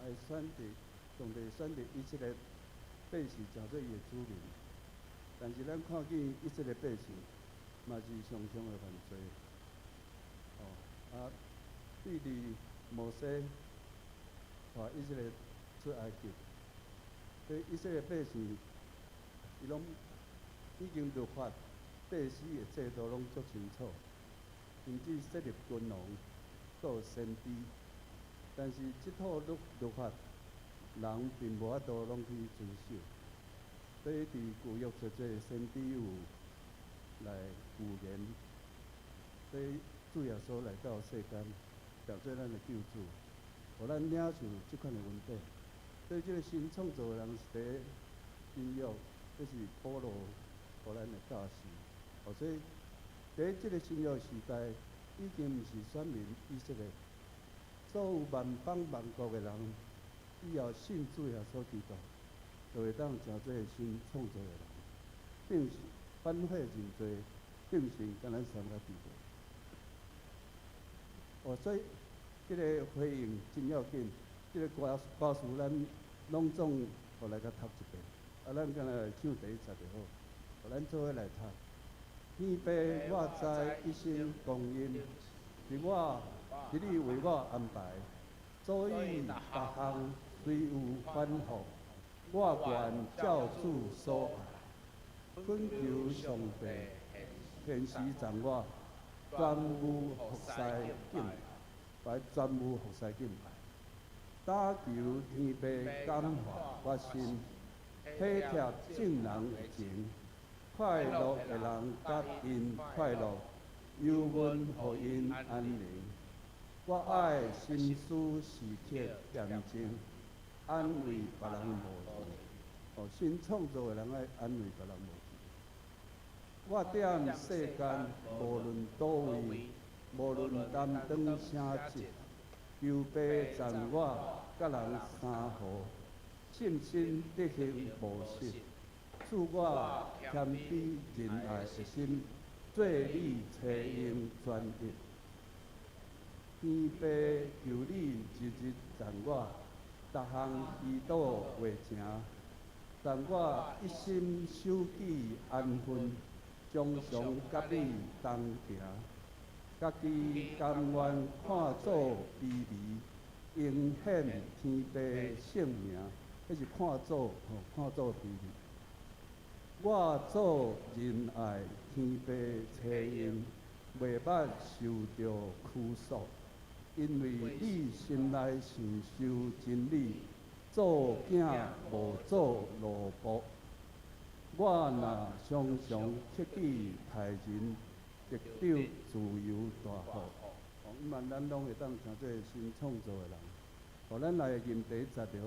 來選擇上帝選擇以色列百姓成做伊的子民，但是咱看見以色列百姓嘛是常常會犯罪。哦，啊，對佇摩西帶以色列出埃及，所以以色列百姓伊攏已經律法、祭司的制度攏足清楚，甚至設立君王、閣有先知，但是這套律法，人並無法度攏去遵守。所以佇舊約濟濟先知有來預言，所以主耶穌來到世間，成做咱的救主，予咱領受這款的恩典。所以這个新創造的人是佇新約，這是保羅予咱的教示。哦，所以佇這个新約時代，已經毋是選民以色列，所有萬邦萬國的人，只要信主耶穌基督，就會當成做新創造的人，變反悔認罪，變成敢若三個地步。哦，所以這个回應真要緊，這个歌歌詞咱攏總予來共讀一遍，啊，咱敢若來唱第一節就好，予咱做伙來讀。天父，我知一生光陰，是你為我安排，所以逐項雖有反覆，我願照主所愛，懇求上帝現時讚我，專務服侍敬拜，專務服侍敬拜，打求天父感化我心，體貼眾人的情，快樂的人佮𪜶快樂，憂悶予𪜶安寧。我愛心思時刻恬靜，安慰別人無錢。哦，新創造的人愛安慰別人無錢。我踮世間，無論佗位，無論擔當啥職，求父讚我，佮人相和，信心德行無失，賜我謙卑仁愛的心，做你差用專一。天父求你日日讚我，逐項祈禱話情，讚我一心守紀安分，常常佮你同行，家己甘願看做卑微，榮顯天父聖名，彼是看做吼，看做卑微。我做仁愛天父差用，袂捌受著屈辱，因為你心內承受真理，做囝無做奴僕。我若常常克己待人，得著自由大福。哦，毋萬咱攏會當成做新創造的人。予咱來吟第一節就好。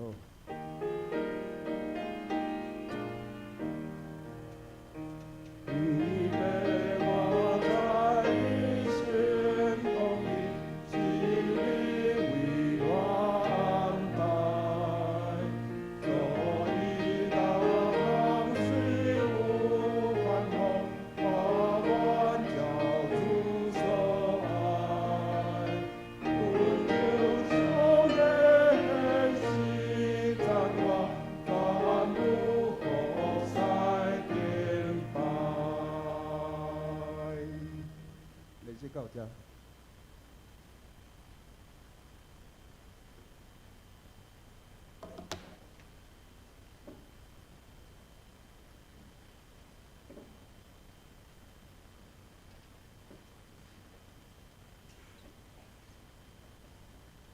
天父，我知一生光陰是你為我安排，所以逐項雖有反覆，我願照主所愛，懇求上帝現時讚我，全部服侍敬拜。練習到這。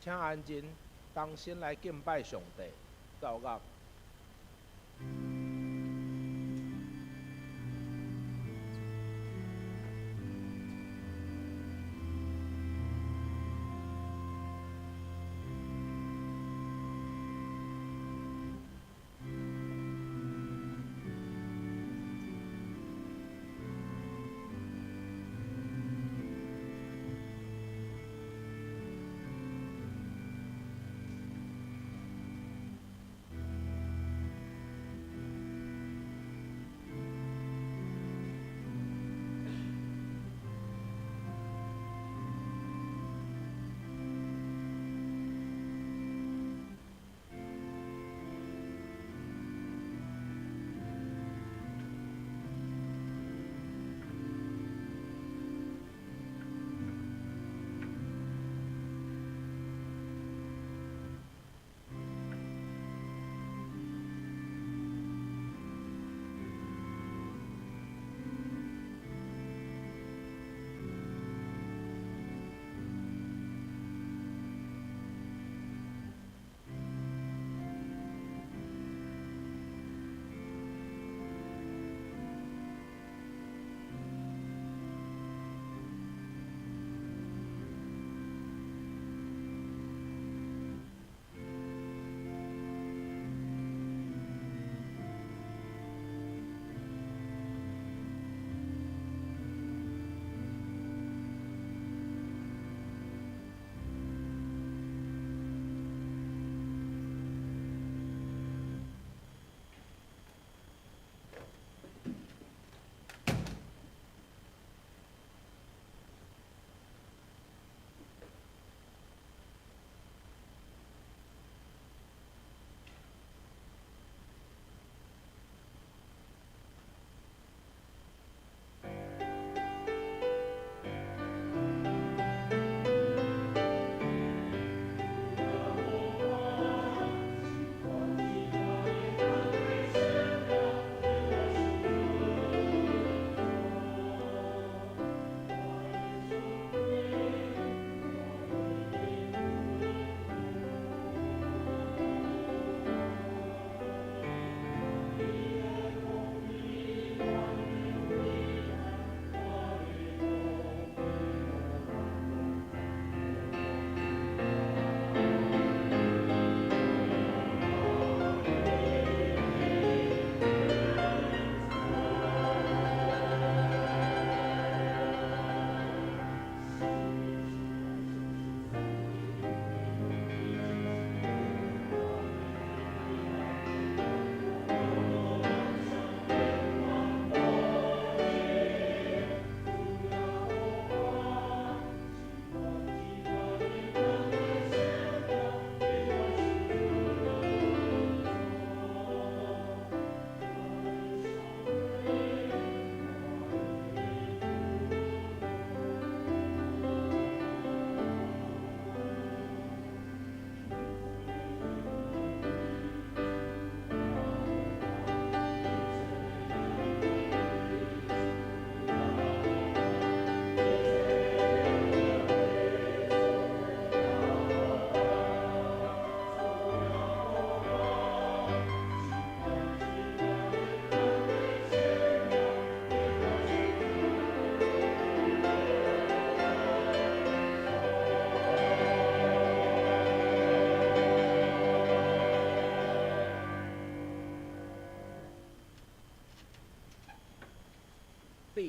請安靜，同心來敬拜上帝。奏樂。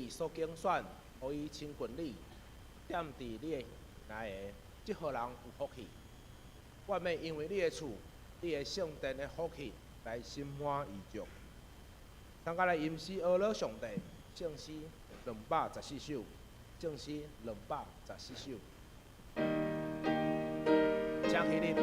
你所拣选，予伊亲近你，踮伫你的内的，这号人有福气。我欲因为你的厝，你的圣殿的福气，来心满意足。参加来吟诗呵咾上帝，圣诗214首，圣诗214首，请起立。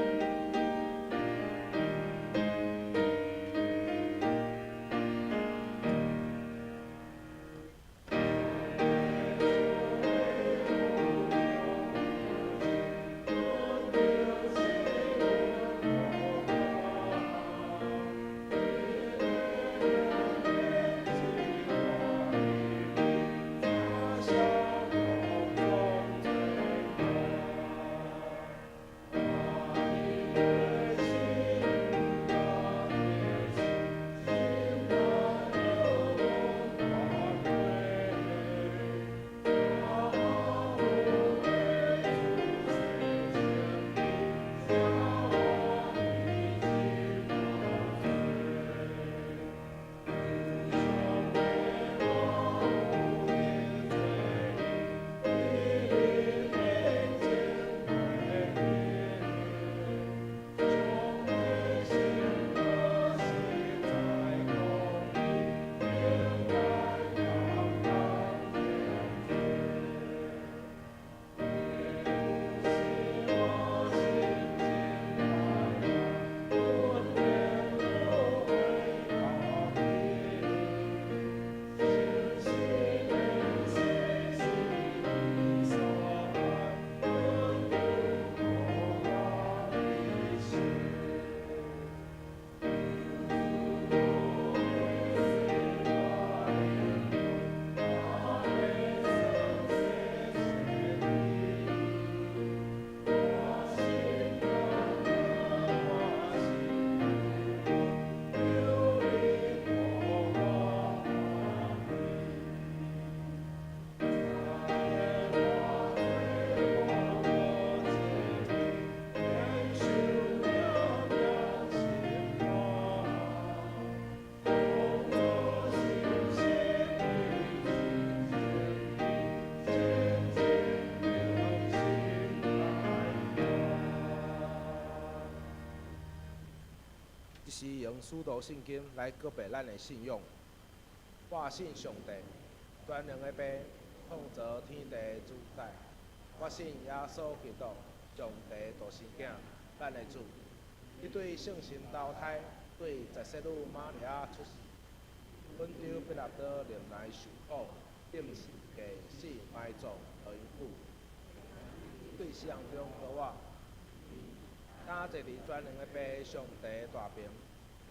是用使徒信经来告白咱的信仰。我信上帝，全能的父，创造天地的主宰。我信耶稣基督，上帝独生囝，咱的主。伊对圣神投胎，对十世女玛利亚出世，本丢彼拉多忍耐受苦，钉十字架死埋葬，落阴府。对死人中复活，敢坐伫全能的父上帝大爿，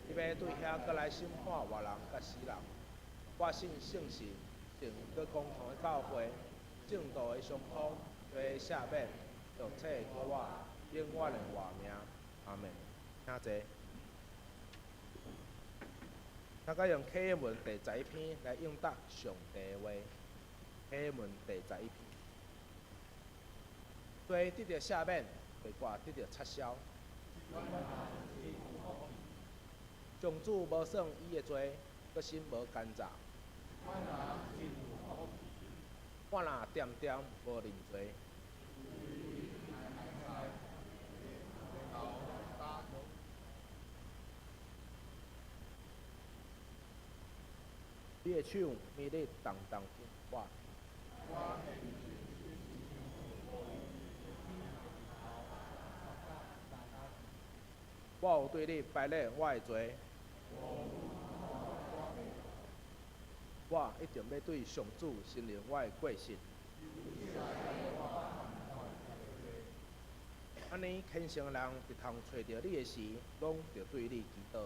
伊欲对遐阁来审判活人佮死人。我信圣神，圣阁公同的教会，圣徒的相通，罪赦免，肉体复活，永远的活命。阿门。请坐。大家用启文第11篇来应答上帝的话。启文第11篇，罪得著赦免，罪过得著擦消。上主无算伊的罪，阁心无奸诈。我若恬恬无认罪。你的手暝日重重牵我。我有对你排列我的罪，我一定欲对上主承认我的过失。按呢，虔诚人伫通揣著你的时，拢著对你祈祷。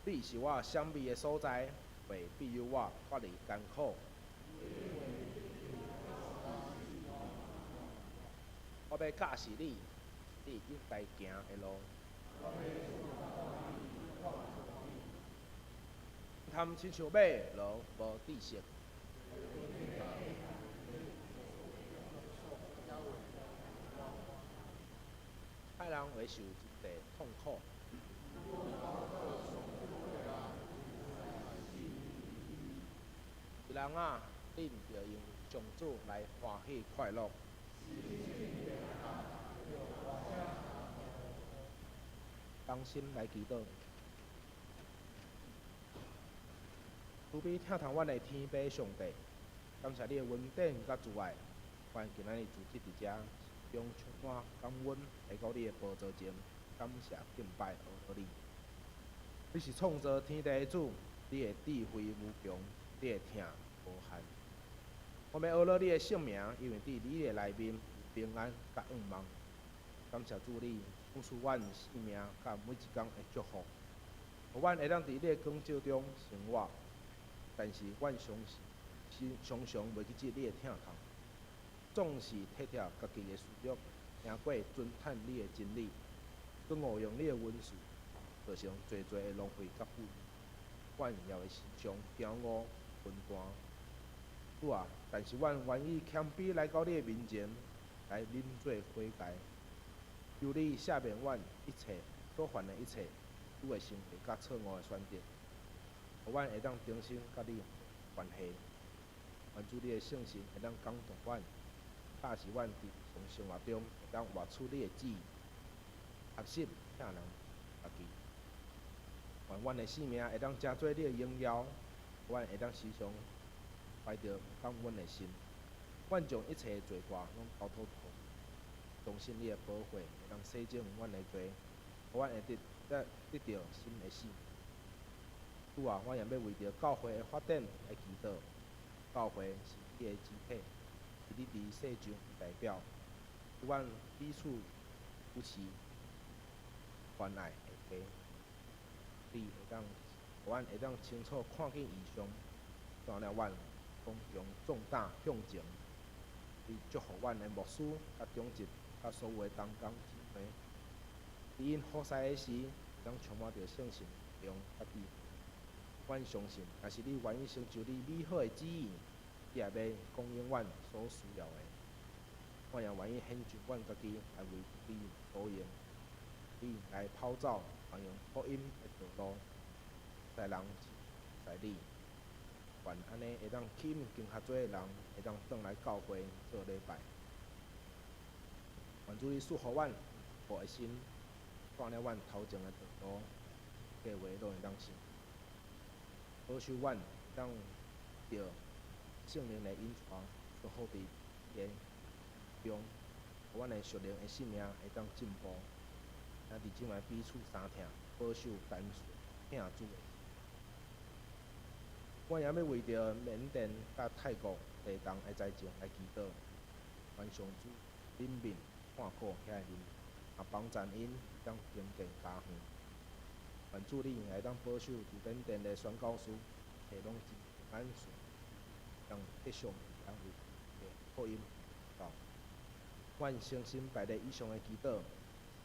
你是我闪避的所在，会庇佑我脫離艱苦。我欲教示你，你應該行的路。貪親像馬驢無知識。歹人會受真濟痛苦。人啊，恁著因為上主來歡喜快樂。同心來祈禱，慈悲疼痛阮的天父上帝，感謝你的恩典佮慈愛，願今仔日組織佇遮，心中充滿感恩，來到你的寶座前，感謝敬拜阿羅你。你是創造天地的主，你的智慧無窮，你的疼無限。我欲阿羅你的聖名，因為佇你的內面有平安佮盼望。感謝主你賞賜阮生命佮每一工的祝福，予阮會當佇你的光照中生活。但是阮常常常袂記得你的疼痛，總是體貼家己的私欲，贏過尊嘆你的真理，閣誤用你的恩賜，造成濟濟的浪費佮富裕。阮也會時常驕傲分擔。主啊，但是阮願意謙卑來到你的面前，來認罪悔改。求你赦免阮一切所犯的一切，不對行為佮錯誤的選擇，予阮會當重新佮你關係。願主你的聖神會當感動阮，教示阮佇日常生活中會當活出你的旨意，學習疼人家己。願阮的生命會當成做你的榮耀，阮會當時常懷著感恩的心。阮將一切的罪過攏交託予你，相信你的寶血會當洗淨阮的罪，予阮會得著新的生命。主啊，我也欲為著教會的發展來祈禱。教會是你的肢體，是你佇世上的代表，予阮彼此扶持、關愛的家。你會當，予阮會當清楚看見異象，帶領阮剛強壯膽向前。你祝福阮的牧師、佮長執、佮所有的同工姊妹，佇𪜶服侍的時，會當充滿著聖神力量佮智慧。阮相信，若是你願意成就你美好的旨意，你也欲供應阮所需要的。我也願意獻上阮家己來為你所用，你來跑走傳揚福音的道路，使人使你。願按呢會當吸引更較濟的人，會當轉來教會做禮拜。願主你賜予阮有的心，帶領阮頭前的道路，計劃攏會當成。保守阮會當著聖靈的引帶，順服佇伊的中，予阮的屬靈的生命會當進步。咱佇這擺彼此相疼，保守單純疼主的心。我也欲為著緬甸佮泰國地動的災情來祈禱，願上主憐憫看顧遐的人，也幫助𪜶會當重建家園。願主你會當保守佇緬甸的宣教師，一切攏真平安順利，當繼續佇遐為福音禱。阮誠心拜咧以上的祈禱，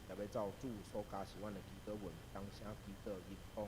也欲照主所教示阮的祈禱文，同聲祈禱吟講。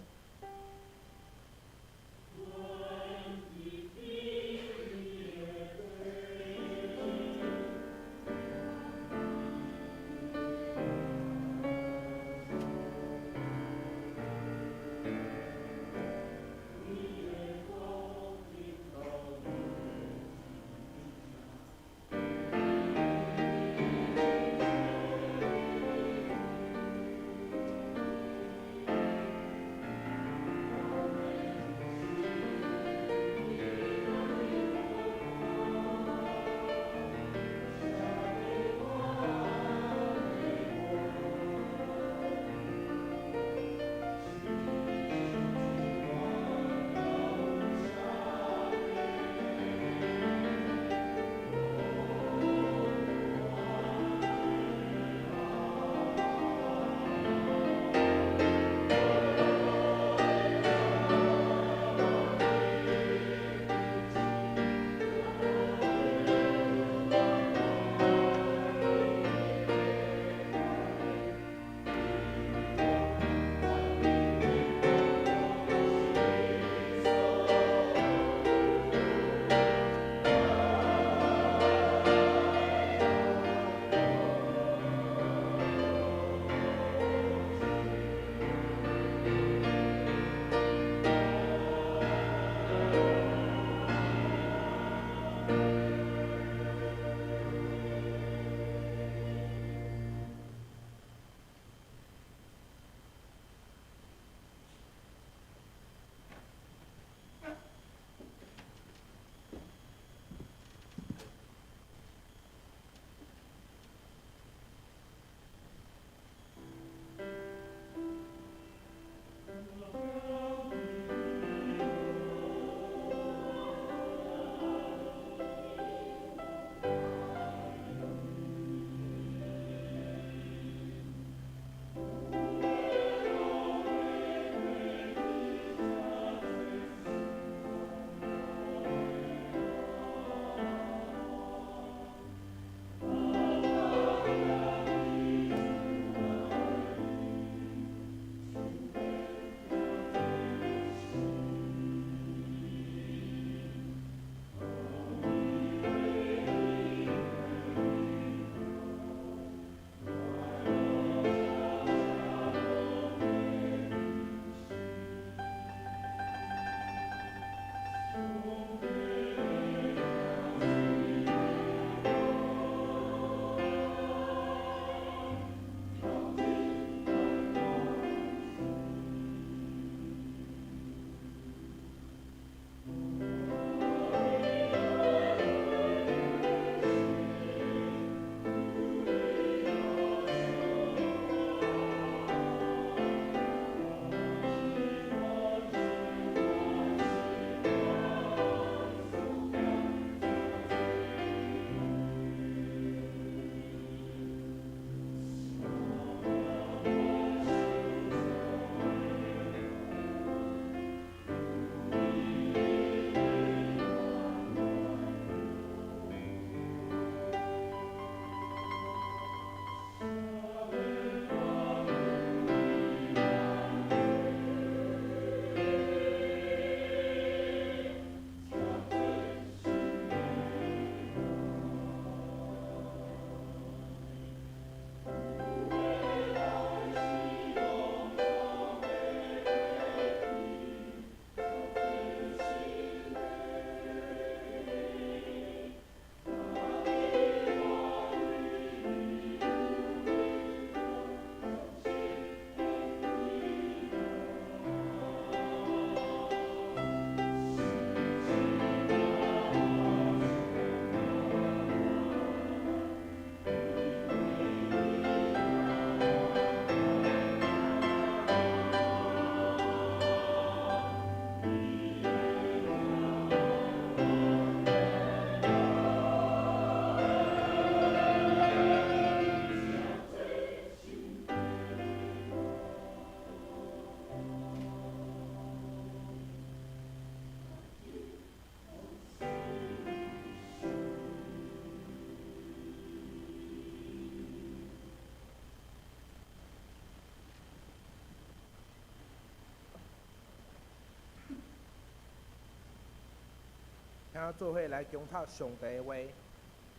請做伙來恭讀上帝的話，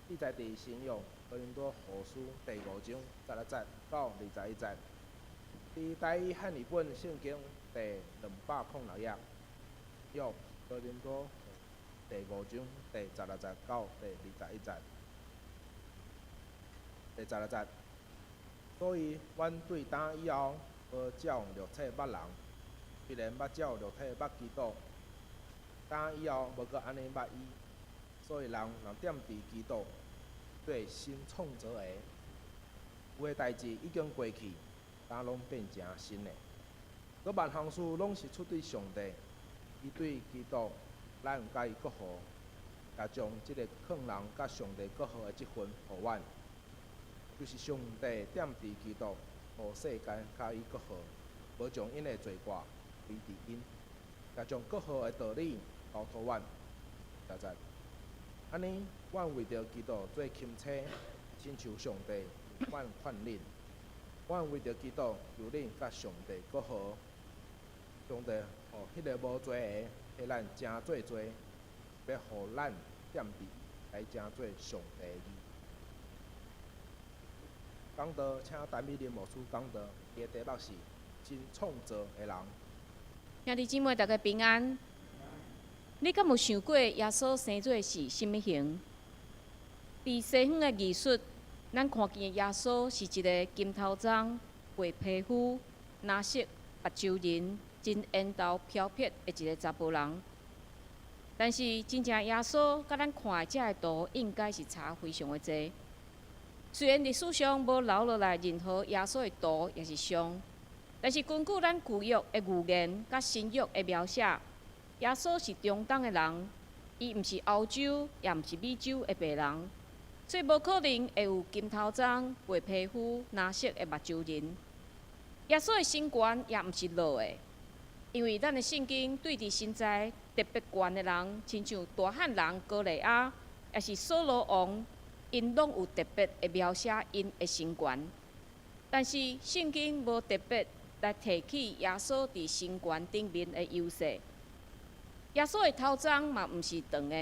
記載佇新約哥林多後書第五章十六節到二十一節。佇台語漢譯本聖經第206頁，約哥林多第五章第十六節到第二十一節。第十六節，所以阮對今以後無照肉體捌人，雖然捌照肉體捌基督，今以後無閣按呢捌伊。所以人若踮佇基督，做新創造的，舊的代誌已經過去，今攏變成新的。閣萬項事攏是出對上帝，伊對基督，咱佮伊割和，也將這个勸人佮上帝割和的這份予阮，就是上帝踮佇基督，予世間佮伊割和，無將𪜶的罪過歸佇𪜶，也將割和的道理交託阮。十節，按呢，阮為著基督做欽差，親像上帝阮勸恁。阮為著基督求恁佮上帝割和。上帝予彼个無罪的，替咱成做罪，欲予咱踮佇來成做上帝的義。講道，請陳美玲牧師講道，伊的題目是新創造的人。兄弟姊妹，大家平安。你敢有想過耶穌生做是啥物形？佇西方的藝術，咱看見的耶穌是一个金頭鬃、白皮膚、藍色目睭仁、真緣投飄撇的一个查埔人。但是真正耶穌佮咱看的這个圖，應該是差非常的濟。雖然歷史上無留落來任何耶穌的圖，抑是像，但是根據咱舊約的預言佮新約的描寫，耶穌是中東的人，伊毋是歐洲，也毋是美洲的白人，所以無可能會有金頭鬃、白皮膚、藍色的目睭仁。耶穌的身懸也毋是落的，因為咱的聖經對佇身材特別懸的人，親像大漢人歌利亞，抑是掃羅王，𪜶攏有特別的描寫𪜶的身懸。但是聖經無特別來提起耶穌佇身懸頂面的優勢。耶穌的頭鬃嘛毋是長的，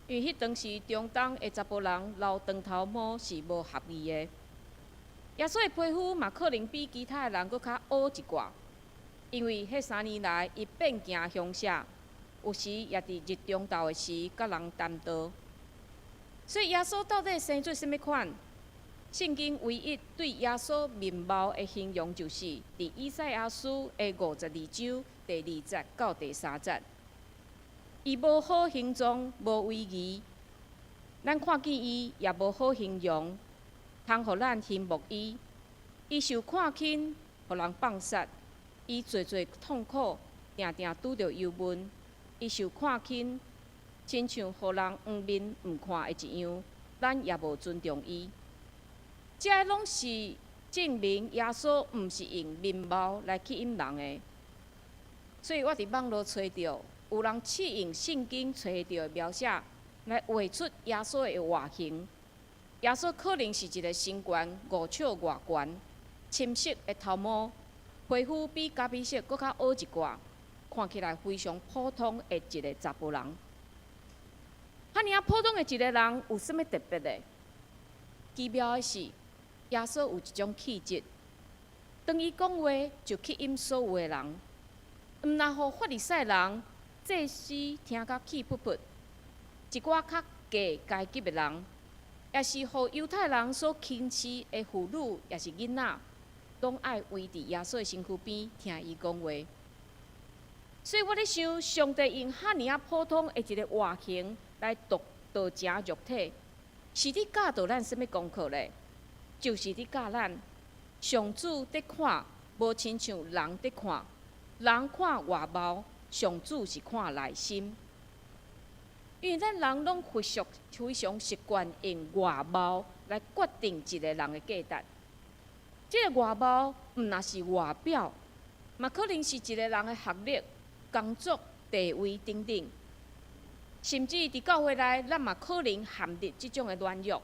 因為彼當時中東的查埔人留長頭毛是無合宜的。耶穌的皮膚嘛可能比其他的人閣較烏一寡，因為彼3年來伊遍行鄉社，有時也佇日中晝的時佮人談道。所以耶穌到底生做啥物款？聖經唯一對耶穌面貌的形容，就是佇以賽亞書的52章第二節到第三節。伊無好形狀，無威儀，咱看見伊也無好形容，通予咱欣慕伊。伊受看輕，予人放殺；伊濟濟痛苦，定定拄著憂悶。伊受看輕，親像予人黃面毋看的一樣，咱也無尊重伊。這攏是證明耶穌毋是用面貌來吸引人的。所以我佇網路揣著，有人試用聖經揣著的描寫來畫出耶穌的外形。耶穌可能是一个身懸5尺外懸、深色的頭毛、皮膚比咖啡色閣較烏一寡，看起來非常普通的一个查埔人。遐爾仔普通的一个人，有啥物特別的？奇妙的是，耶穌有一種氣質，當伊講話就吸引所有的人，毋但予法利賽人、祭司聽甲氣噗噗，一寡較低階級的人，抑是予猶太人所輕視的婦女，抑是囡仔，攏愛圍佇耶穌的身軀邊聽伊講話。所以我咧想，上帝用遐爾仔普通的一个外形來道道成肉體，是佇教導咱啥物功課咧？就是佇教咱，上主佇看，無親像人佇看，人看外貌，上主是看內心。因為咱人攏非常非常習慣用外貌來決定一个人的價值。這个外貌毋若是外表，嘛可能是一个人的學歷、工作、地位等等。甚至佇教會內，咱嘛可能陷入這種的軟弱。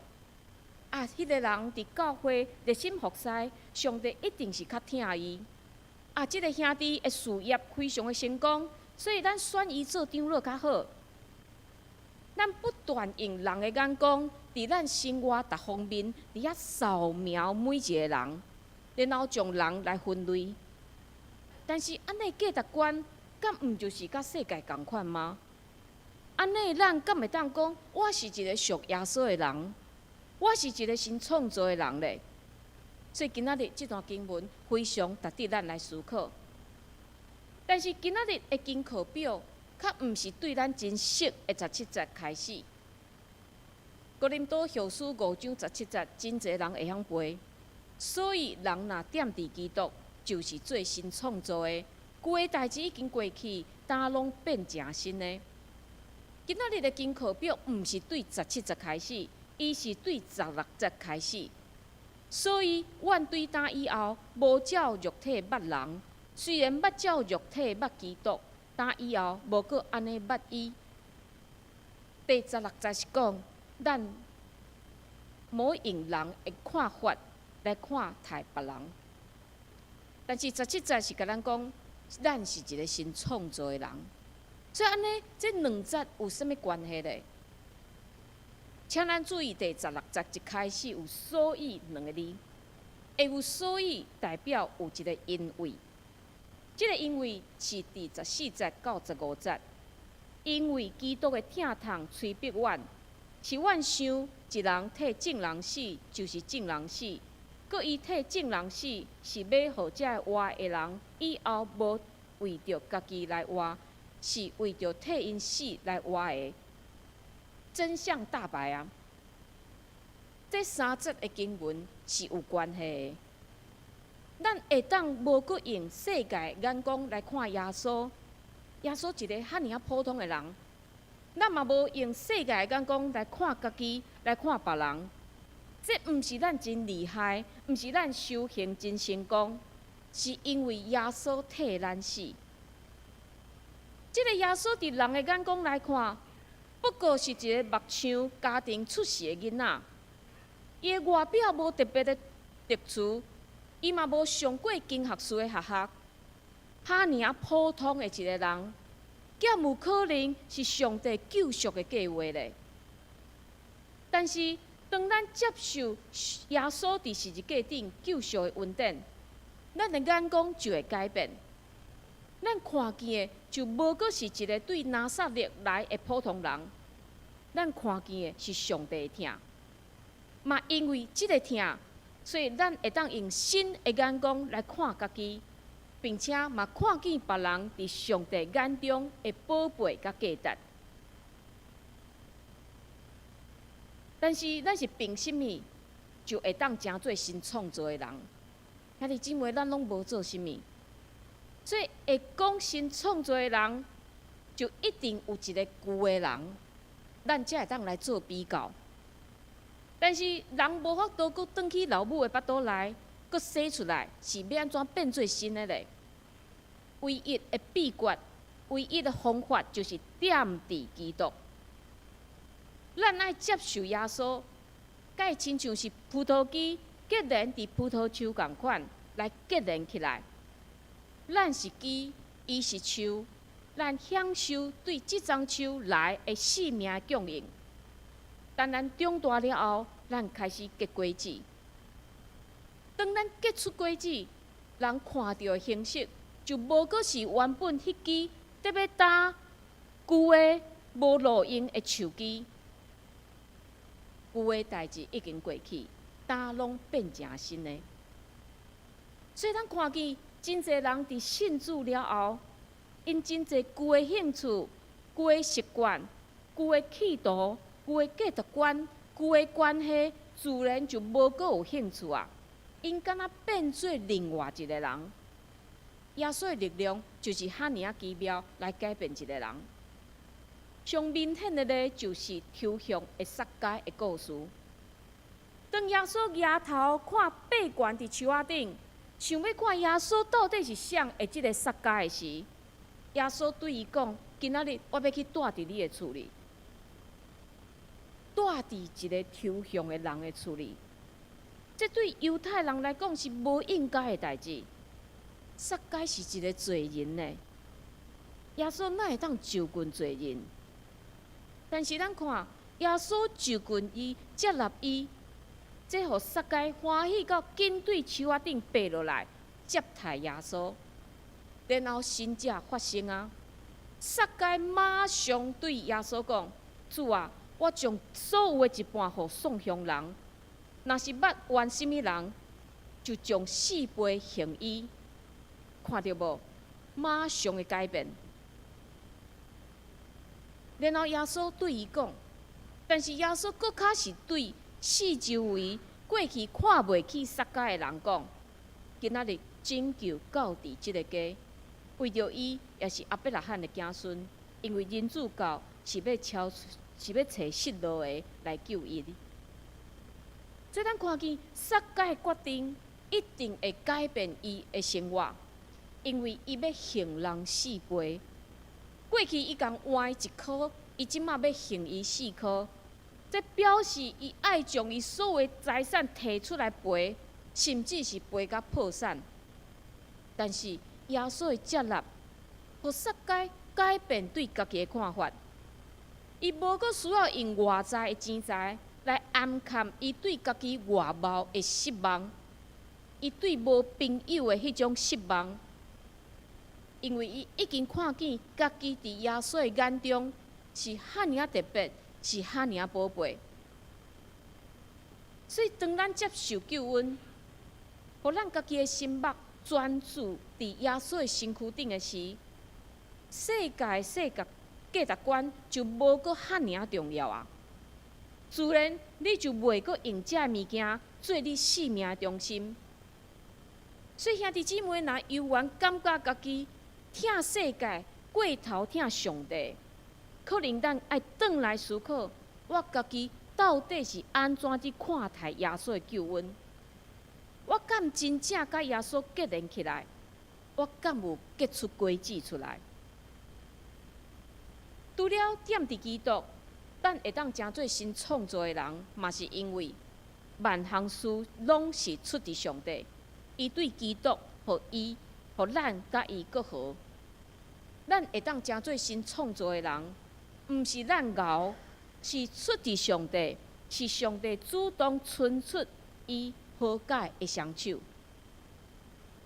啊，彼个人佇教會熱心服侍，上帝一定是較疼伊。啊，這个兄弟的事業非常的成功，所以咱選伊做長老較好。咱不斷用人的眼光，佇咱生活逐方面，佇遐掃描每一个人，然後將人來分類。但是按呢價值觀，敢毋就是佮世界仝款嗎？按呢，咱敢會當講，我是一个屬耶穌的人，我是一个新創造的人咧？所以今仔日這段經文非常值得咱來思考。但是今仔日的經課表，較毋是對咱真熟的十七節開始。哥林多後書五章十七節，真濟人會曉背。所以人若踮佇基督，就是做新創造的，舊的代誌已經過去，焦攏變成新的。今仔日的經課表毋是對十七節開始，伊是對十六節開始。所以，阮對今以後無照肉體捌人，雖然捌照肉體捌基督，今以後無閣按呢捌伊。第十六節是講，咱無用人的看法來看待別人。但是十七節是共咱講，咱是一个新創造的人。所以按呢，這兩節有啥物關係咧？請咱注意第十六節一開始有“所以”兩个字，會有“所以”代表有一个因為，這个因為是佇十四節到十五節，因為基督的疼痛催逼阮，使阮想一人替眾人死，就是眾人死。閣伊替眾人死，是欲予這活的人以後無為著家己來活，是為著替𪜶死來活的。真相大白啊！這三節的經文是有關係的。咱會當無閣用世界眼光來看耶穌，耶穌一个遐爾仔普通的人，咱嘛無用世界眼光來看家己，來看別人。這毋是咱真厲害，毋是咱修行真成功，是因為耶穌替咱死。這個耶穌佇人的眼光來看，不過是一个木匠家庭出世的囡仔，伊的外表無特別的特殊，伊嘛無上過經學士的學校，遐爾仔普通的一个人，敢有可能是上帝救贖的計劃咧？但是，當咱接受耶穌佇十字架頂救贖的恩典，咱的眼光就會改變。咱看見的就無閣是一个對拿撒勒來的普通人，咱看見的是上帝的疼。嘛因為這个疼，所以咱會當用新的眼光來看家己，並且嘛看見別人佇上帝眼中的寶貝佮價值。但是咱是憑啥物就會當成做新創造的人？兄弟姊妹，咱攏無做啥物。所以會講新創造的人，就一定有一个舊的人，咱才會當來做比較。但是人無法度閣轉去老母的腹肚內，閣生出來，是欲按怎變做新的咧？唯一的秘訣，唯一的方法，就是踮佇基督。咱愛接受耶穌，佮伊親像是葡萄枝結連佇葡萄樹仝款來結連起來。咱是枝，伊是樹，咱享受對這欉樹來的性命供應。當咱長大了後，咱開始結果子。當咱結出果子，人看著的形式就無閣是原本彼枝特別焦、舊的、無路用的樹枝。舊的代誌已經過去，焦攏變成新的。所以咱看見真濟人佇信主了後，𪜶真濟舊的興趣、舊的習慣、舊的企圖、舊的價值觀、舊的關係，自然就無閣有興趣啊！𪜶敢若變做另外一个人。耶穌的力量就是遐爾仔奇妙，來改變一个人。上明顯的咧，就是抽象的撒該的故事。當耶穌舉頭看爬懸佇樹仔頂，想欲看耶穌到底是誰的這个撒該的時，耶穌對伊講：今仔日我欲去蹛佇你的厝裡，蹛佇一个抽象的人的厝裡。這對猶太人來講是無應該的代誌。撒該是一个罪人呢，耶穌哪會當就近罪人？但是咱看耶穌就近伊，接納伊，這予撒該歡喜到緊對樹仔頂爬落來接待耶穌。然後神蹟發生啊！撒該馬上對耶穌講：主啊，我將所有的一半予送鄉人，若是捌冤啥物人，就將四倍還伊。看著無？馬上的改變。然後耶穌對伊講，但是耶穌閣較是對四周圍過去看袂起撒該的人講：今仔日拯救到佇這个家，為著伊也是亞伯拉罕的子孫，因為人子到是欲超，是欲揣失落的來救伊。所以咱看見撒該的決定一定會改變伊的生活，因為伊欲還人四倍。過去伊共還一箍，伊這馬欲還伊四箍，這表示伊愛將伊所有的財產提出來賠，甚至是賠甲破產。但是耶穌的接納，予撒該改變對家己的看法。伊無閣需要用外在的錢財來掩蓋伊對家己外貌的失望，伊對無朋友的彼種失望。因為伊已經看見家己佇耶穌的眼中是遐爾仔特別，是遐爾仔寶貝。所以當咱接受救恩，予咱家己的心目專注佇耶穌的身軀頂的時，世界世界價值觀就無閣遐爾仔重要啊！自然你就袂閣用這个物件做你生命的中心。所以兄弟姊妹，若猶原感覺家己疼世界過頭疼上帝，可能咱愛轉來思考，我家己到底是按怎佇看待耶穌的救恩？我敢真正佮耶穌結連起來？我敢有結出果子出來？除了踮佇基督，咱會當成做新創造的人，嘛是因為萬項事攏是出佇上帝，伊對基督，予伊，予咱佮伊閣和。咱會當成做新創造的人，毋是咱𠢕，是出佇上帝，是上帝主動伸出伊和解的雙手。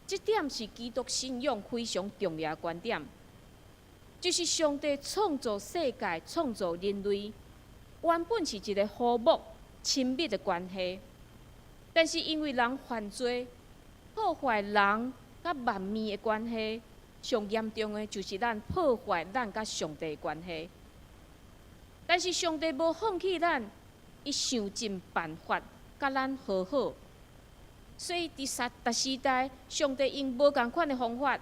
這點是基督信仰非常重要的觀點，就是上帝創造世界、創造人類，原本是一個和睦、親密的關係，但是因為人犯罪，破壞人佮萬物的關係，上嚴重的就是咱破壞咱佮上帝的關係。但是上帝無放棄咱，伊想盡辦法佮咱和好。所以佇逐時代，上帝用無仝款的方法，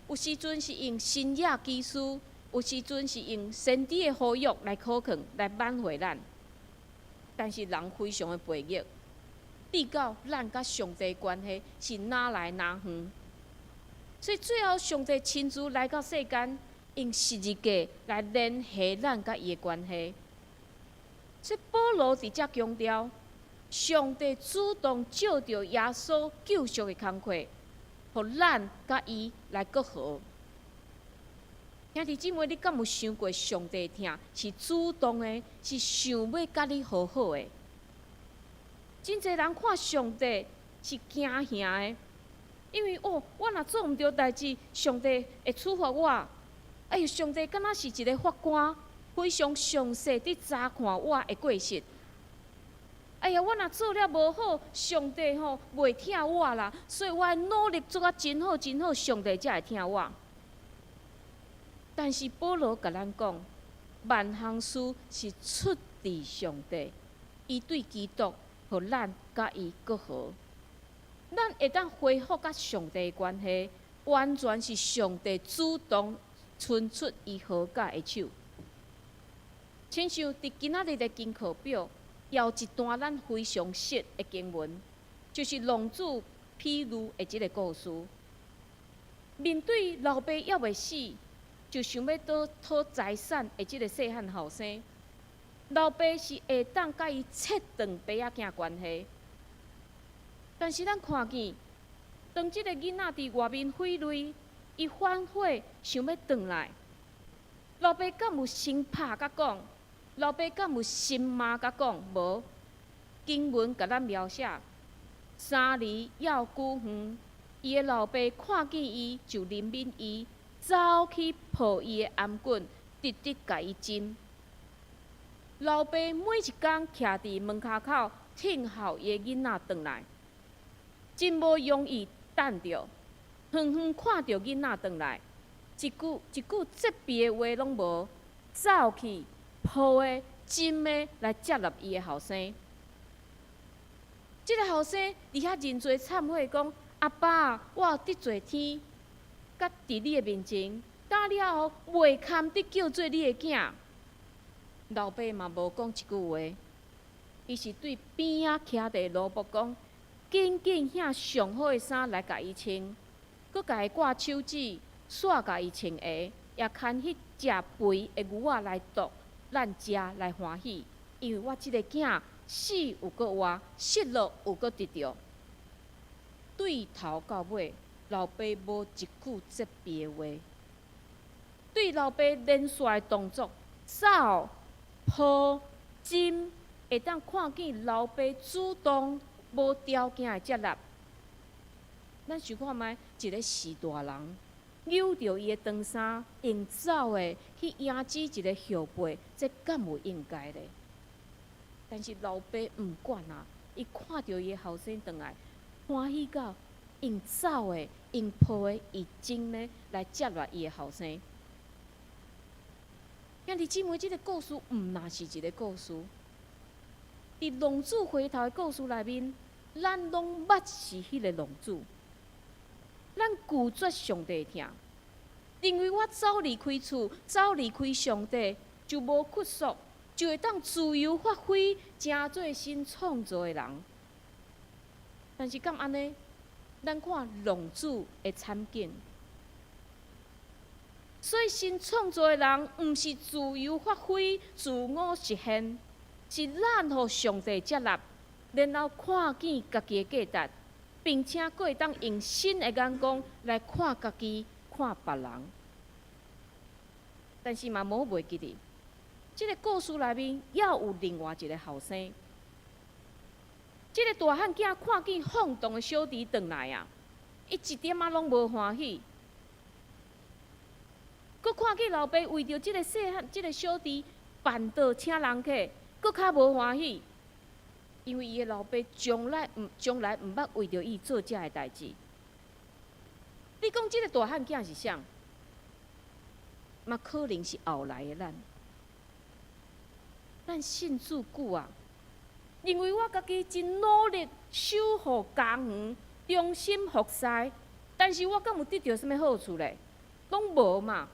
有時陣是用新約奇事，有時陣是用先知的呼籲來苦勸、來挽回咱。但是人非常的悖逆，直到咱佮上帝關係是若來若遠。所以最後，上帝親自來到世間，用十字架來聯繫咱佮伊的關係。所以保羅佇遮強調，上帝主動藉著耶穌救贖的工課，予咱佮伊來閣和。兄弟姊妹，你敢有想過上帝疼是主動的，是想欲佮你和好的？真濟人看上帝是驚嚇的，因為哦，我若做毋對代誌，上帝會處罰我。哎喲，上帝敢若是一个法官，非常詳細佇查看我的過失。哎呀，我若做了無好，上帝吼袂疼我啦，所以我愛努力做甲真好真好，上帝才會疼我。但是保羅共咱講，萬項事是出佇上帝，伊對基督，予咱佮伊閣和，咱會當恢復佮上帝的關係，完全是上帝主動伸出伊和解的手。親像佇今仔日的經課表，有一段咱非常熟的經文，就是浪子譬喻的這个故事。面對老爸猶未死，就想欲討討財產的這个細漢後生，老爸是會當佮伊切斷爸仔囝關係。但是咱看見，當這个囡仔佇外面悔淚，伊反悔想欲轉來，老爸敢有先拍佮講：老爸敢有心罵共講？無。經文共咱描寫，3里猶久遠，伊的老爸看見伊就憐憫伊，走去抱伊的頷頸，直直共伊親。老爸每一工徛佇門跤口，聽候伊的囡仔轉來，真無容易等著，遠遠看著囡仔轉來，一句一句責備的話攏無，走去抱的、親的來接納伊的後生。這個後生佇遐認罪懺悔，講：阿爸，我有得罪天，佮佇你的面前，今了後袂堪得叫做你的囝。老爸嘛無講一句話，伊是對邊仔徛佇奴僕講：緊緊拿上好的衫來共伊穿，閣共伊掛手指，紲共伊穿鞋，也牽彼隻肥的牛仔來剁，咱食來歡喜，因為我這个囝死又閣活，失落又閣得著。對頭到尾，老爸無一句責備的話，對老爸連續的動作，走、抱、親，會當看見老爸主動無條件的接納。咱想看覓，一个序大人扭著伊的長衫，用走的去迎接一个後輩，這敢有應該咧？但是老爸毋管啊，伊看著伊的後生轉來，歡喜到用走的、用抱的、用親的來接納伊的後生。兄弟姊妹，這个故事毋若是一个故事。佇浪子回頭的故事內面，咱攏捌是彼个浪子，咱拒絕上帝疼，認為我走離開厝，走離開上帝，就無約束，就會當自由發揮，成做新創造的人。但是敢按呢？咱看浪子的慘景。所以新創造的人，毋是自由發揮、自我實現，是咱予上帝接納，然後看見家己的價值，並且閣會當用新的眼光來看家己、看別人。但是嘛，無袂記得，這个故事內面猶有另外一个後生。這个大漢囝看見放蕩的小弟轉來啊，伊一點仔攏無歡喜。閣看見老爸為著這个細漢、這个小弟辦桌請人客，閣較無歡喜，因為伊的老爸從來毋捌為著伊做這个代誌。你講這个大漢囝是啥？嘛可能是後來的咱。咱信主久啊，認為我家己真努力守護家園，忠心服侍，但是我敢有得著啥物好處咧？攏無嘛。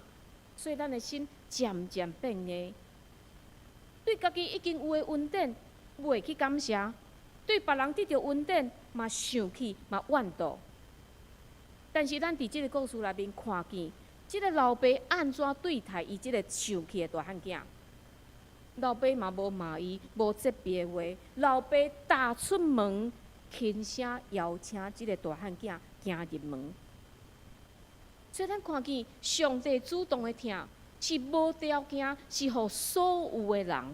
所以咱的心漸漸變硬，對家己已經有的恩典，袂去感謝；對別人得著恩典，嘛生氣，嘛怨妒。但是咱佇這个故事內面看見，這个老爸按怎對待伊這个受氣的大漢囝？老爸嘛無罵伊，無責備的話，老爸踏出門，輕聲邀請這个大漢囝行入門。所以咱看見上帝主動的疼，是無條件，是予所有的人。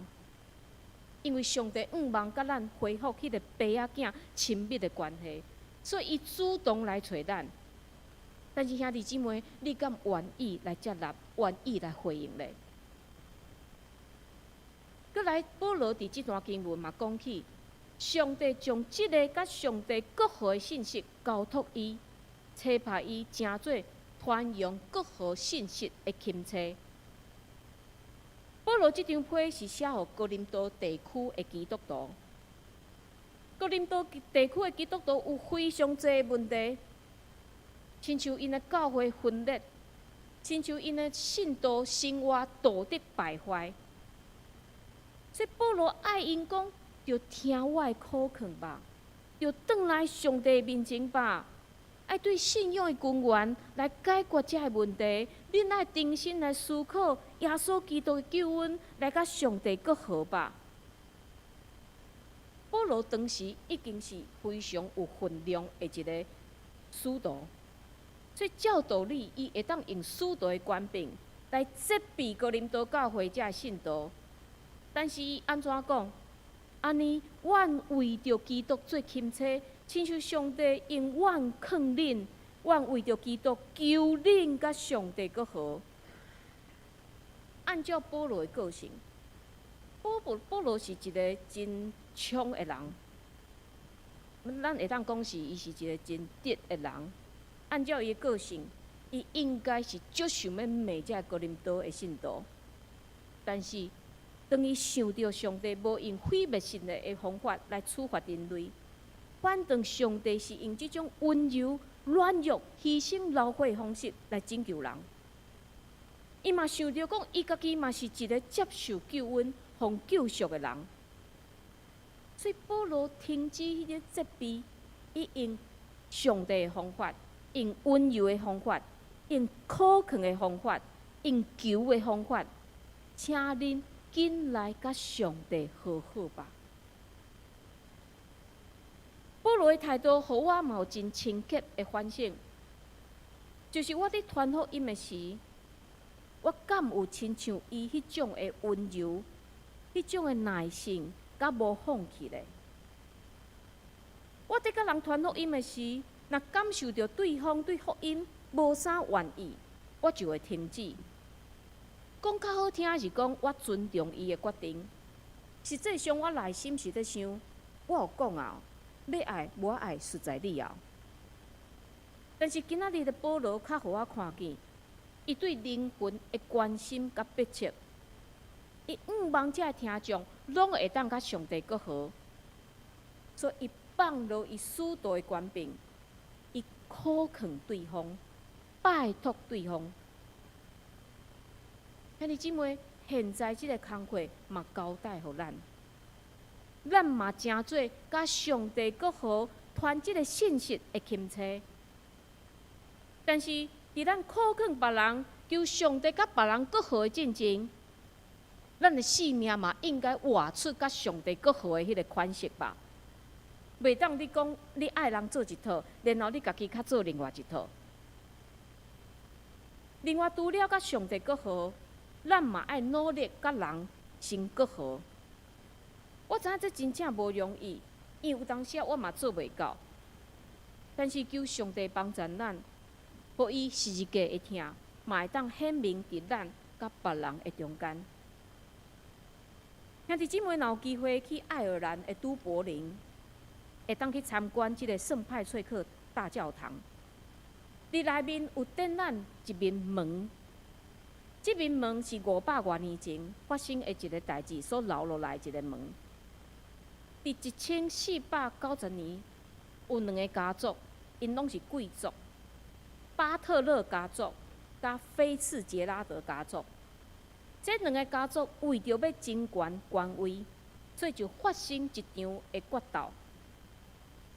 因為上帝向望佮咱恢復彼个爸仔囝親密的關係，所以伊主動來揣咱。但是兄弟姊妹，你敢願意來接納，願意來回應咧？閣來，保羅佇這段經文嘛講起，上帝將這个佮上帝國和的信息交託伊，差派伊成做傳揚國和信息的欽差。保羅這張批是寫予哥林多地區的基督徒。哥林多地區的基督徒有非常濟問題，親像𪜶的教會分裂，親像𪜶的信徒生活道德敗壞。所以保羅愛𪜶講，著聽我的苦勸吧，著轉來上帝面前吧。愛對信仰的根源來解決這个問題，恁愛重新來思考耶穌基督的救恩，來佮上帝國和吧。保羅當時已經是非常有分量的一个使徒，所以照道理，伊會當用使徒的權柄來責備哥林多教會這个信徒。但是伊按怎講？按呢，阮為著基督做欽差，親像上帝用阮勸恁，阮為著基督求恁佮上帝閣和。按照保羅的個性，保羅是一個真衝的人，咱會當講是伊是一個真直的人。按照伊的個性，伊應該是足想欲罵這哥林多的信徒，但是當伊想著上帝無用毀滅性的方法來處罰人類，反倒上帝是用這種溫柔、軟弱、犧牲流血的方式來拯救人。伊嘛想著講，伊家己嘛是一個接受救恩、予救贖的人，所以保羅停止彼個責備，伊用上帝的方法，用溫柔的方法，用苦勸的方法，用求的方法，請恁緊來佮上帝和好吧。保羅的態度，予我嘛有真深刻的反省，就是我佇傳福音的時，我敢有親像伊彼種的溫柔、彼種的耐性，佮無放棄咧？我佇佮人傳福音的時，若感受著對方對福音無啥願意，我就會停止。講較好聽是講，我尊重伊的決定。實際上，我內心是咧想，我有講啊，欲愛無愛，實在你啊。但是今仔日的保羅較予我看見，伊對靈魂的關心佮迫切，伊向望這聽眾攏會當佮上帝閣和，所以伊放落伊使徒的權柄，伊苦勸對方，拜託對方。兄弟姊妹，現在這个工課嘛交代予咱，咱嘛成做佮上帝閣和傳這个信息的欽差。但是，佇咱苦勸別人，求上帝佮別人閣和的進前，咱的生命嘛應該活出佮上帝閣和的彼个款式吧。袂當你講你愛人做一套，然後你家己較做另外一套。另外，除了佮上帝閣和，咱嘛愛努力佮人先閣和。我知影這真正無容易，因為有當時我嘛做袂到。但是求上帝幫助咱，予伊十字架的疼，嘛會當顯明佇咱佮別人的中間。兄弟姊妹，若有機會去愛爾蘭的都柏林，會當去參觀這個聖派翠克大教堂。佇內面有展覽一面門，這面門是500外年前發生的一个代誌所留落來一个門。佇1490年，有兩个家族，𪜶攏是貴族，巴特勒家族佮菲茨傑拉德家族。這兩个家族為著欲爭權權位，所以就發生一場的決鬥。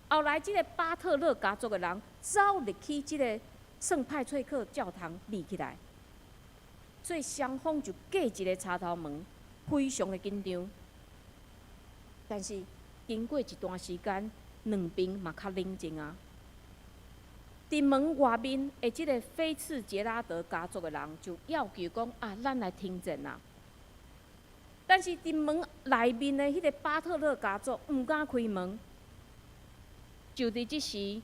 後來，這个巴特勒家族的人走入去這个聖派翠克教堂匿起來，所以雙方就隔一个插頭門，非常的緊張。但是經過一段時間，兩邊嘛較冷靜啊。佇門外面的這个菲茨傑拉德家族的人就要求講啊，咱來停戰啊。但是佇門內面的彼个巴特勒家族毋敢開門。就佇這時，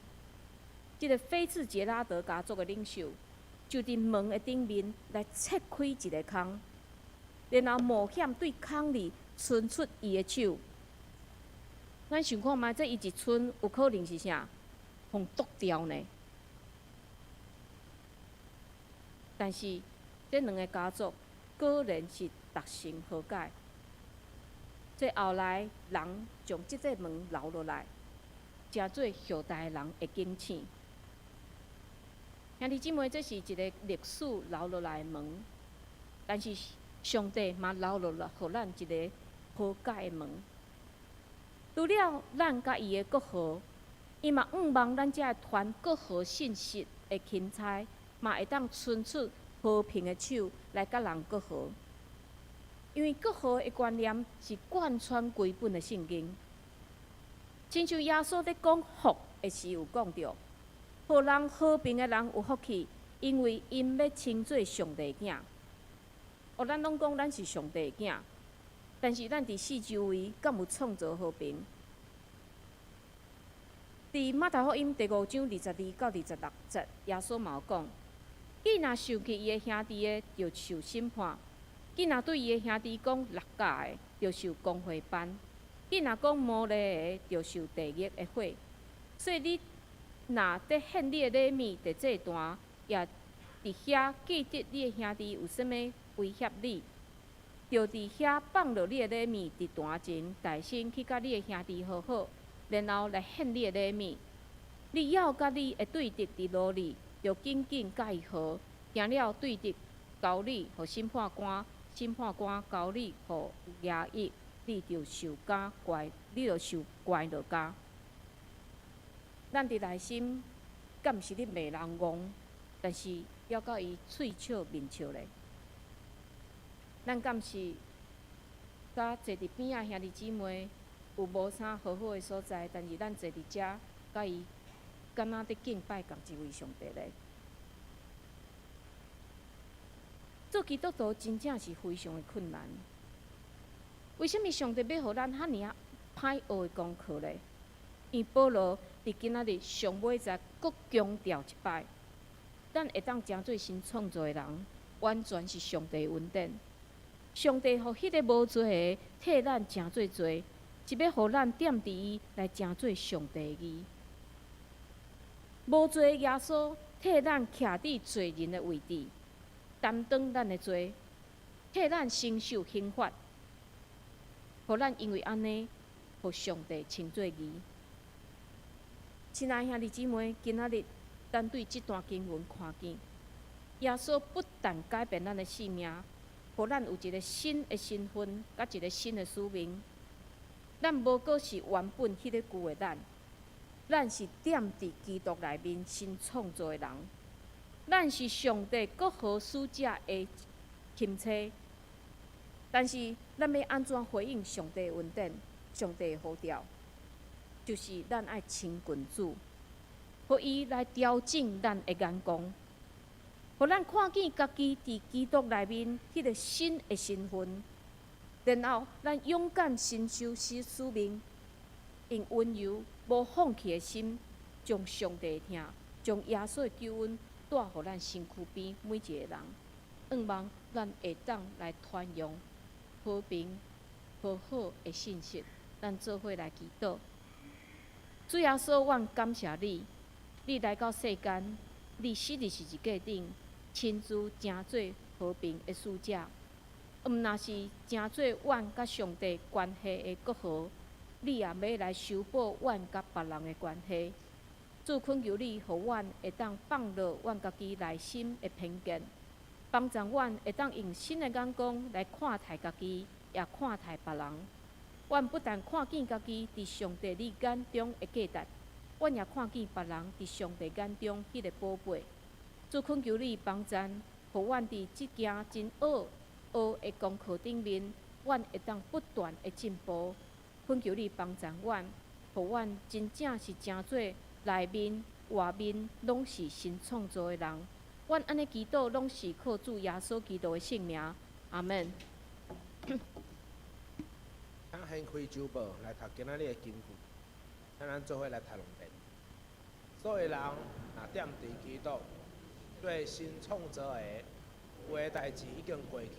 這个菲茨傑拉德家族的領袖就佇門的頂面來切開一个空，然後冒險對空裡伸出伊的手。咱想看覓，這伊一伸，有可能是啥？予剁掉呢？但是這兩个家族果然是達成和解。這後來人將這個門留落來，成做後代人的警醒。兄弟姊妹，這是一个歷史留落來的門，但是上帝嘛留落來予咱一个和解的門。除了咱佮伊的閣和，伊嘛向望咱這个傳閣和信息的欽差，嘛會當伸出和平的手來佮人閣和。因為閣和的觀念是貫穿規本的聖經。親像耶穌佇講福的時，有講著，予人和平的人有福氣，因為𪜶欲稱做上帝囝。哦，咱攏講咱是上帝囝，但是咱佇四周圍敢有創造和平？佇馬太福音第五章22到26節，耶穌嘛有講：既若受氣伊的兄弟的，就受審判；既若對伊的兄弟講六甲的，就受公會判；既若講魔利的，就受地獄的火。所以你若佇獻你的禮物佇祭壇，也佇遐記得你的兄弟有啥物威脅你，就佇遐放落你的禮物佇壇前，代先去佮你的兄弟和好，然後來獻你的禮物。你猶佮你的對敵佇路裡，就緊緊佮伊和，驚了對敵交你予審判官，審判官交你予衙役，你就受監關，你就受關落監。咱佇內心敢毋是咧罵人戇，但是猶佮伊喙笑面笑咧。咱敢是佮坐佇邊仔兄弟姊妹有無啥和好的所在，但是咱坐佇遮，佮伊敢若佇敬拜仝一位上帝咧。做基督徒真正是非常的困難。為啥物上帝欲予咱遐爾仔歹學的功課咧？因為保羅佇今仔日上尾節閣強調一擺，咱會當成做新創造的人，完全是上帝的恩典。上帝予彼个無罪的替咱成做罪，是欲予咱踮佇伊來成做上帝的義。無罪的耶穌替咱徛佇罪人的位置，擔當咱的罪，替咱承受刑罰，予咱因為按呢，予上帝稱做義。親愛兄弟姊妹，今仔日咱對這段經文看見，耶穌不但改變咱的性命，予咱有一个新的身份，佮一个新的使命。咱無閣是原本彼个舊的咱，咱是踮佇基督內面新創造的人。咱是上帝國和使者的钦差。但是咱欲按怎回應上帝的恩典、上帝的呼召？就是咱愛親近主，予伊來調整咱的眼光，予咱看見家己佇基督內面彼个新的身份，然後咱勇敢承受使命，用溫柔無放棄的心，將上帝的疼，將耶穌的救恩帶予咱身軀邊每一个人，向望咱會當來傳揚和平、和好的信息。咱做伙來祈禱。主耶穌，阮感謝你，你來到世間，你死佇十字架頂，親自成做和平的使者。毋若是成做阮佮上帝關係的國和，你也欲來修補阮佮別人的關係。主懇求你，予阮會當放落阮家己內心的偏見，幫助阮會當用新的眼光來看待家己，也看待別人。阮不但看見家己佇上帝你眼中的價值，阮也看見別人佇上帝眼中彼个寶貝。主懇求你幫贊，予阮佇這件真學學的功課頂面，阮會當不斷的進步。懇求你幫贊阮，予阮真正是成做內面、外面攏是新創造的人。阮按呢祈禱，攏是靠主耶穌基督的聖名。阿門。請掀開周報來讀今仔日的經句，請咱做伙來讀兩遍。所以人若踮佇基督，做新創造的，舊的代誌已經過去，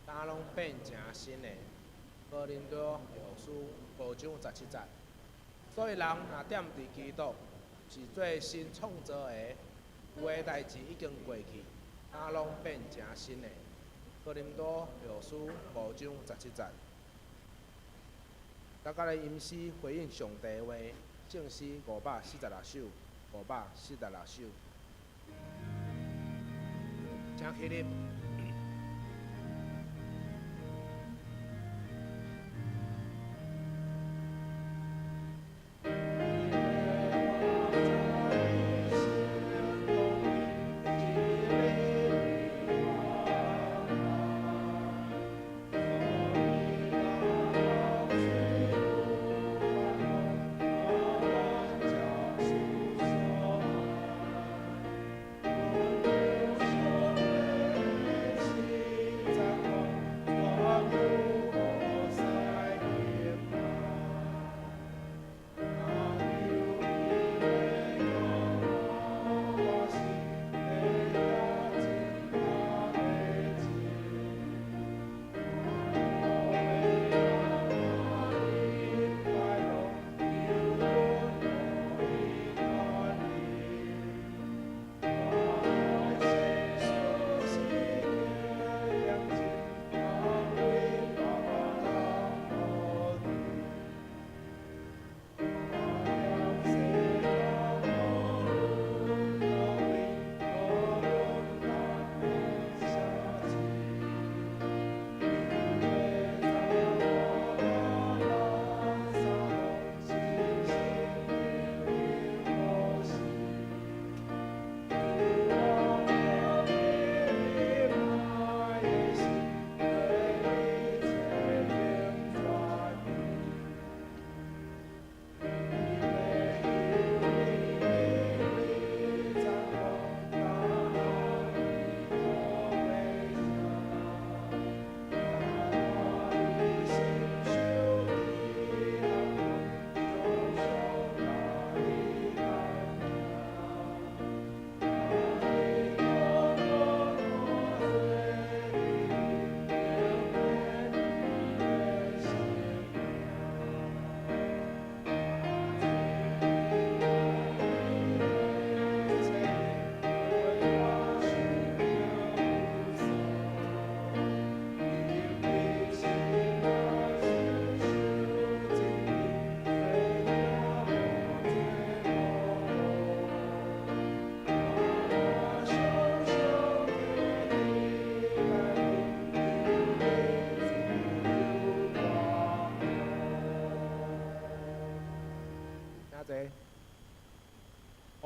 今攏變成新的。哥林多後書五章十七節。所以人若踮佇基督，是做新創造的，舊的代誌已經過去，今攏變成新的。哥林多後書五章十七節。大家來吟詩回應上帝的話，聖詩546首，546首，請起立。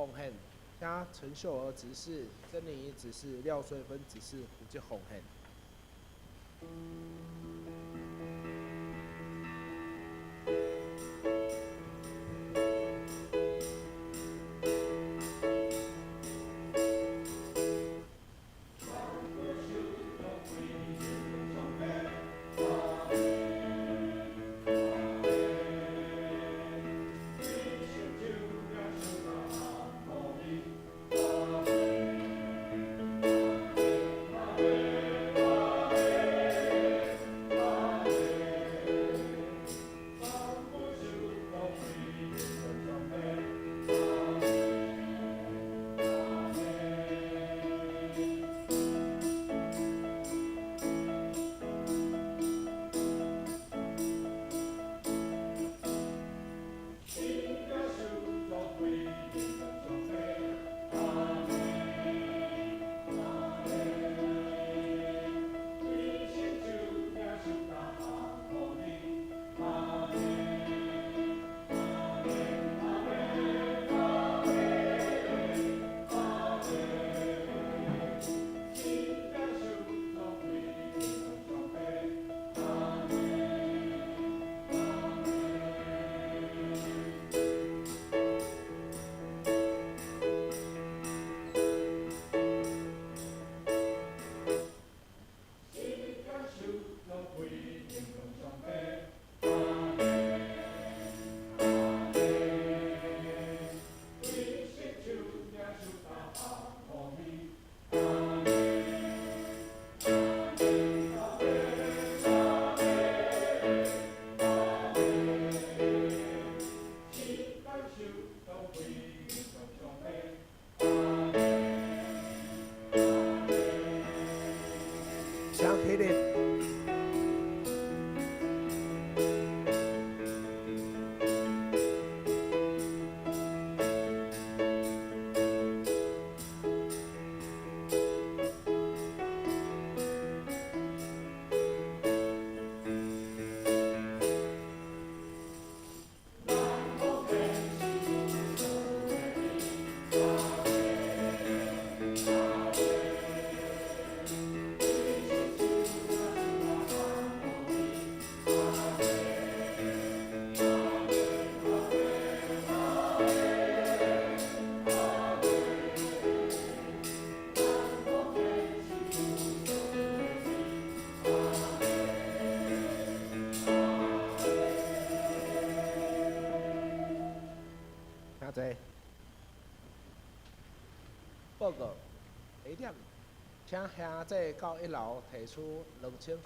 奉獻，請陳秀娥執事、曾玲儀執事、廖翠芬執事負責奉獻。請起立。請坐。報告，下點，請兄姐到一樓提出2025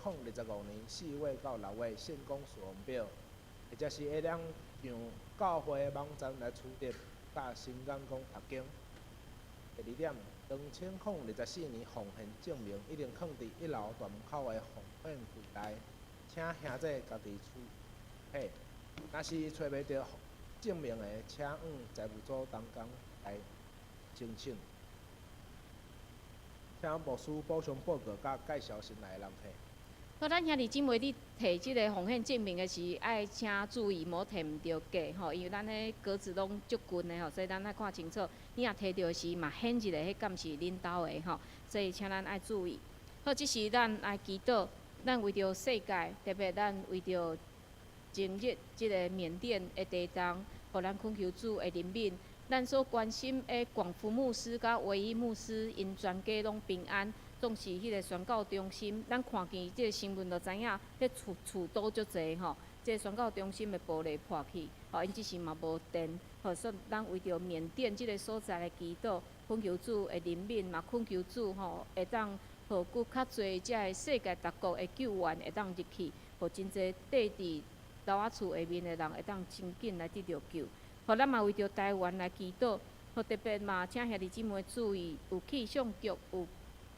年4月到6月聖工死亡表，或者是會當上教會網站來取得，佮新眼光讀經。第二點，2024年奉獻證明已經囥佇一樓大門口的奉獻櫃內，請兄姐家己取彼。若是揣袂著證明的，請往財務組同工來申請。請牧師補充報告佮介紹新來的人客。好，咱兄弟姊妹，你提這个奉獻證明的時，愛請注意，莫提毋著格吼，因為咱彼格子攏足近的吼，所以咱愛看清楚。你若提著的時，嘛顯一个，彼敢是恁兜的吼，所以請咱愛注意。好，這時咱來祈禱，咱為著世界，特別咱為著今日這个緬甸的地動，予咱懇求主的憐憫。咱所關心的廣福牧師佮唯一牧師，𪜶全家攏平安。總是彼个宣教中心，咱看見這个新聞就知影，彼厝厝倒足濟吼，這个宣教中心的玻璃破去，吼，𪜶這時嘛無電，吼，所以咱為著緬甸這个所在來祈禱，懇求主的憐憫，嘛懇求主吼，會當予閣較濟遮个世界各國的救援會當入去，予真濟綴佇樓仔厝下面的人會當真緊來得著救。予咱嘛為著台灣來祈禱，予特別嘛請兄弟姊妹注意，有氣象局有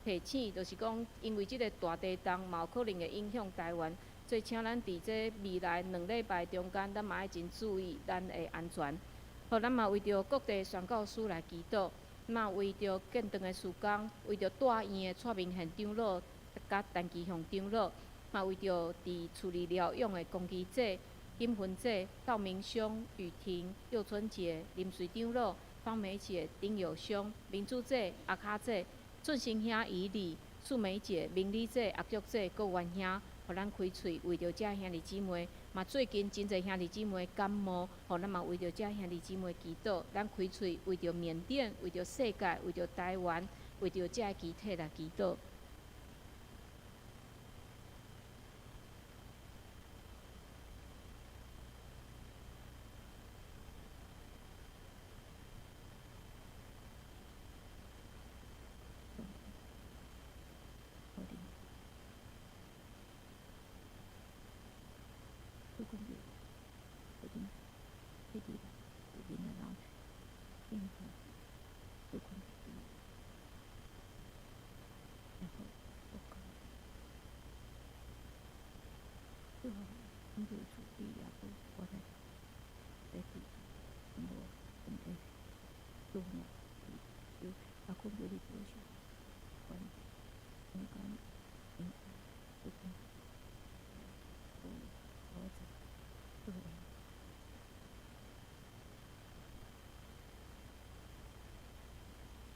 提醒，就是講因為這个大地動嘛有可能會影響台灣，所以請咱佇這未來兩禮拜中間，咱嘛愛真注意咱的安全。予咱嘛為著各地宣教師來祈禱，嘛為著建堂的事工，為著大院的蔡明憲長老佮陳其雄長老，嘛為著佇厝裡療養的龚其姐，金魂姐、道明兄、雨婷、佑春姐、林水长老、方梅姐、丁友兄、明珠姐、阿卡姐、俊生兄、以礼、素梅姐、明丽姐、阿菊姐、郭元兄，予咱开喙为著遮兄弟姊妹，嘛最近真濟兄弟姊妹感冒，予咱嘛為著遮兄弟姊妹祈禱。咱開喙為著緬甸、為著世界、為著台灣、為著遮個肢體來祈禱。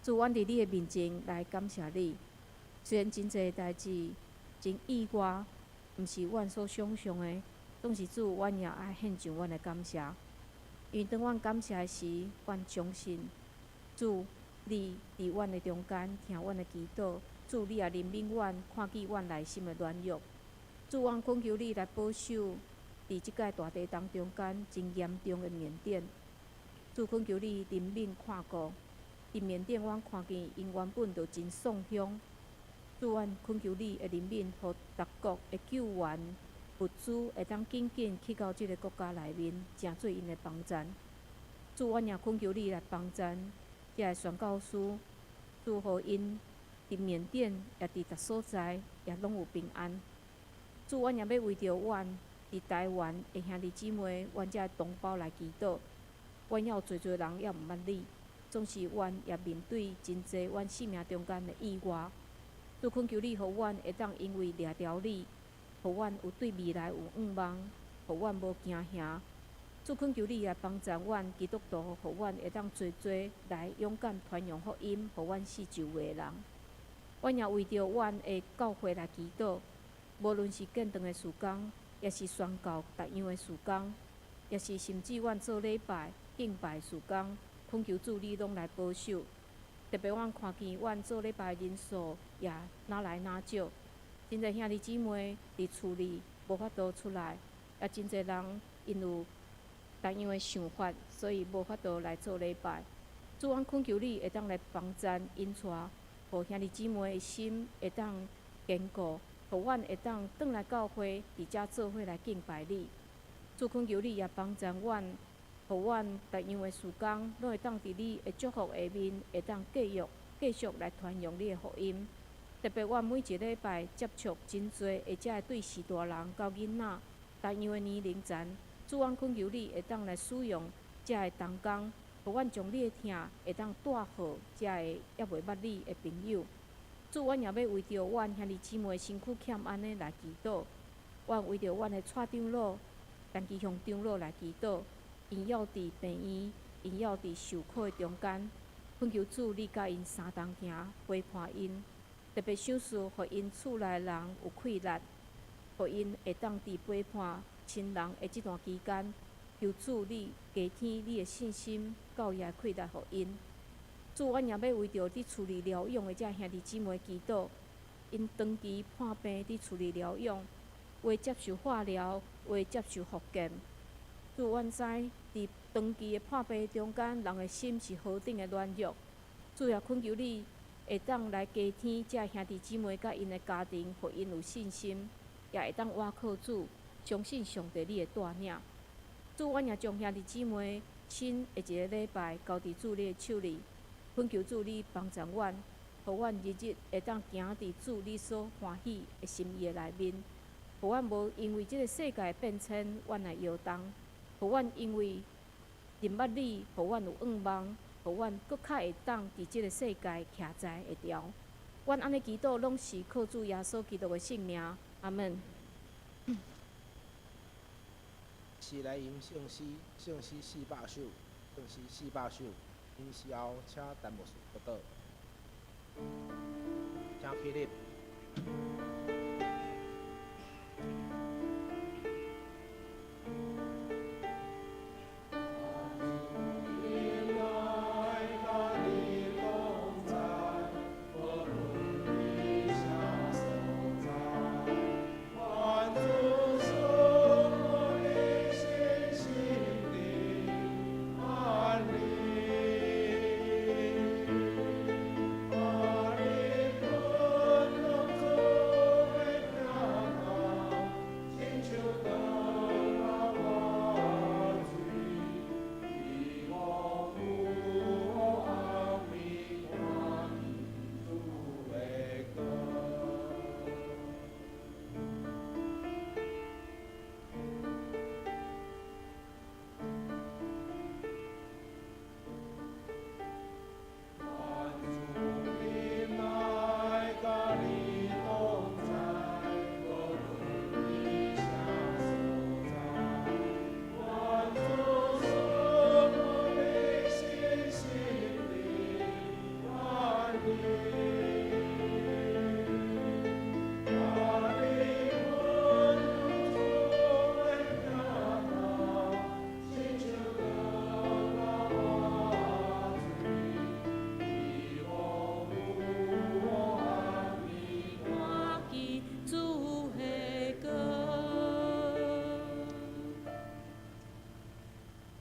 主，阮佇你的面前來感謝你。雖然真濟代誌真意外，毋是阮所想像的，總是主，阮也愛獻上阮的感謝。因為當阮感謝的時，阮相信主，你佇阮的中間聽阮的祈禱。主，你也憐憫阮，看見阮內心的軟弱。主，阮懇求你來保守佇這擺大地動中間真嚴重的緬甸。主，懇求你憐憫看顧。佇緬甸，阮看見𪜶原本就真喪鄉。主，阮懇求你的憐憫，予逐國的救援物資會當緊緊去到這个國家內面，成做𪜶的幫贊。主，阮也懇求你來幫贊這个宣教師，主，予𪜶佇緬甸，也佇逐所在，也攏有平安。主，阮也欲為著阮佇台灣的兄弟姊妹，阮遮的同胞來祈禱。阮猶有濟濟人猶毋捌你。總是阮也面對真濟阮生命中間的意外，主懇求你，予阮會當因為掠著你，予阮有對未來有向望，予阮無驚嚇。主懇求你來幫助阮基督徒，予阮會當濟濟來勇敢傳揚福音，予阮四周圍的人。阮也為著阮的教會來祈禱，無論是建堂的事工，抑是宣教逐樣的事工，抑是甚至阮做禮拜敬拜事工。懇求主，你攏來保守。特別阮看見阮做禮拜人數也愈來愈少，真濟兄弟姊妹佇厝裡無法度出來，也真濟人𪜶有逐樣的想法，所以無法度來做禮拜。主，阮懇求你會當來幫贊引帶，予兄弟姊妹的心會當堅固，予阮會當轉來教會，佇遮做伙來敬拜你。主，懇求你也幫贊阮。予阮逐樣的事工，攏會當佇你的祝福下面，會當繼續繼續來傳揚你的福音。特別阮每一禮拜接觸真濟，或者會對序大人到囡仔，逐樣的年齡層，主，阮懇求你會當來使用遮个同工，予阮將你的疼會當帶予遮个猶未捌你的朋友。主，阮也欲為著阮兄弟姊妹身軀欠安的來祈禱，阮為著阮的蔡長老、陳其雄長老來祈禱。𪜶猶佇病院，𪜶猶佇受苦的中間，懇求主你佮𪜶相同行，陪伴𪜶，特別賞賜予𪜶厝內人有氣力，予𪜶會當佇陪伴親人的這段期間，求主你加添你的信心，教育氣力予𪜶。主，阮也欲為著佇厝裡療養的遮兄弟姊妹祈禱，𪜶長期破病佇厝裡療養，有的接受化療，有的接受復健。主，阮知佇長期的破病中間，人的心是何等的軟弱。主也懇求你會當來加添遮兄弟姊妹佮𪜶的家庭，予𪜶有信心，也會當倚靠主，相信上帝你的帶領。主，阮也將兄弟姊妹新的一个禮拜交佇主你的手裡，懇求主你幫助阮，予阮日日會當行佇主你所歡喜的心意的內面，予阮無因為這个世界變遷，阮來搖動。予阮因為認捌你，予阮有向望，予阮閣較會當佇這个世界徛在會牢。阮按呢祈禱，攏是靠主耶穌基督的聖名。阿門。是來吟聖詩，聖詩400首，聖詩四百首。吟詩後，請陳牧師祝禱。請起立。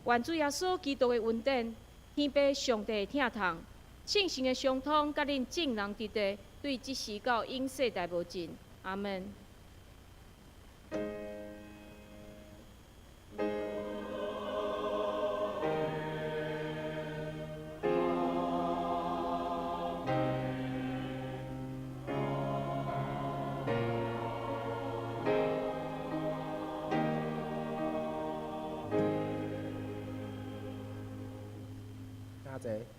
願主耶穌基督的恩典，天父上帝的疼痛，聖神的相通，佮恁眾人佇佇，對這時到永世代無盡。阿門。請坐。